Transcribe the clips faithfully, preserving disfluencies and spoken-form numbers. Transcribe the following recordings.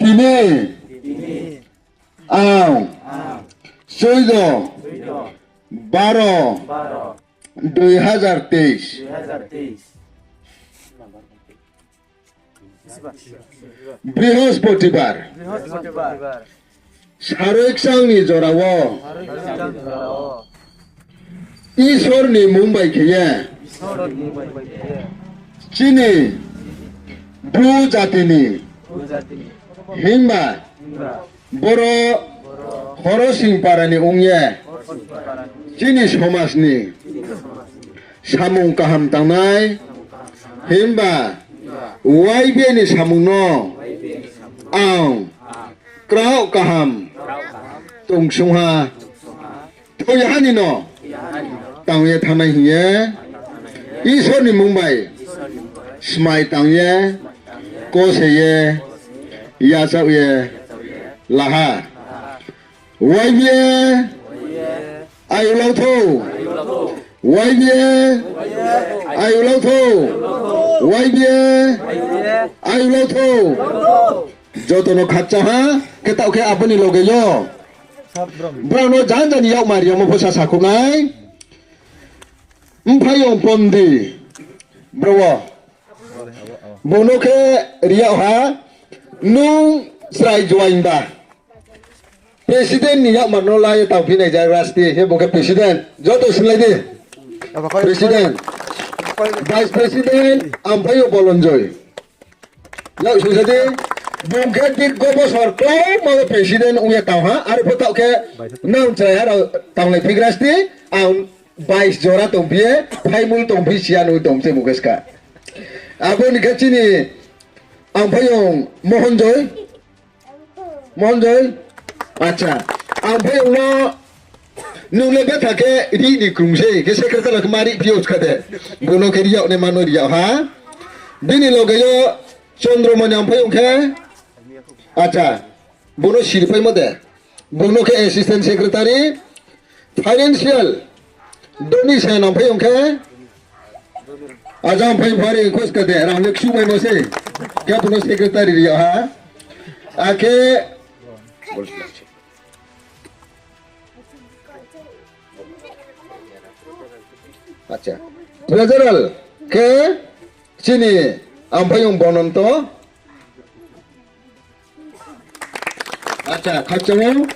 Tini ang চৌদ্দ বারো দুই হাজার তেইশ বৃহস্পতিবার, saroi kchang ni jora wo Isor ni mmung bai khe ye chini Bru jati ni himba boro Horosing para ni ong ye chini somaj ni samung kaham tangnai, himba Y B A ni samung no ang kraoh kaham tongsung ha. Thoi ha ni no tang ye thanngnai hing ye Isor ni mmung bai smai tang ye, kose ye, yachaoh ye la ha. Y B A ayulau thou. Y B A ayulau thou. Y B A ayulau thou. Joto no khakchang ha, khe taoh khe abo ni loge yo brao no janja ni yakmar yamo pho sa sakhouh nai. Mphaiyong Pondi, bro wo. Bung no khe ri yag ha, nung chrai joaing ba. President ni yakmar no la ye tangphi nai ja rasti, he bung khe president. Joto singlai di. President. Vice president, Amphaiyong Bolonjoi. Yak sungsa di, bung khe dirgo bosor klauma wo president ong ye tang ha, aro pho taoh khe nang chrai ha rao tanglai phi grasti, ang vice jora tongphi ye, phaimul tongphi siya nung tong se bung khe ska. Abo ni khe chini Amphaiyong Mohonjoi. Mohonjoi? Acha. Amphaiyong no nung le betha khe rih ni krung se, khe secretary khe ma rih phi yo ska de. Bung no khe ri yag nai mano ri yag ha. Bini loge yo Chondromoni Amphaiyong khe. Acha. Bung no siripaimo de. Bung no khe assistant secretary. Financial, Doni Sen Amphaiyong khe, ajang phai phari khuska de, rang le ksumaimo se, khe bung no secretary ri yag ha. Akhe, acha, treasurer khe chini Amphaiyong Bononto. Acha, khakchang o.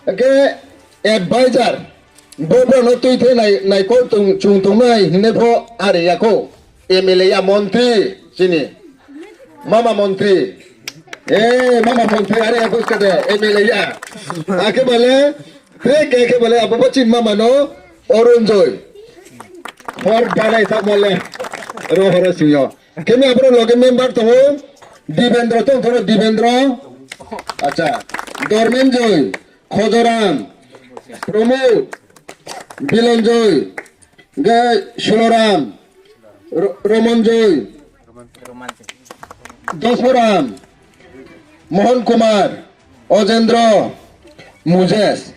Akhe advisor. Bo brao no tuithe nai, naikol tong, chung tongnai hingnai pho are ya khou. M L A ya montri, chini. Mama montri. E, mama montri are ya khou ska de, M L A ya. Akhe bale, tre khe khe bale, abo bo chini mama no, Orunjoi. Hor dalai tamo le. Ro horo sing yo. Khe mi aboro loge member tong ou, Dibendro tong thoro Dibendro. Acha, Dormenjoi, Khojoram, Promod, Bilonjoi, ge Suloram, Ro-, Romonjoi, Dosoram, Mohon Kumar, Ojendro, Mujes.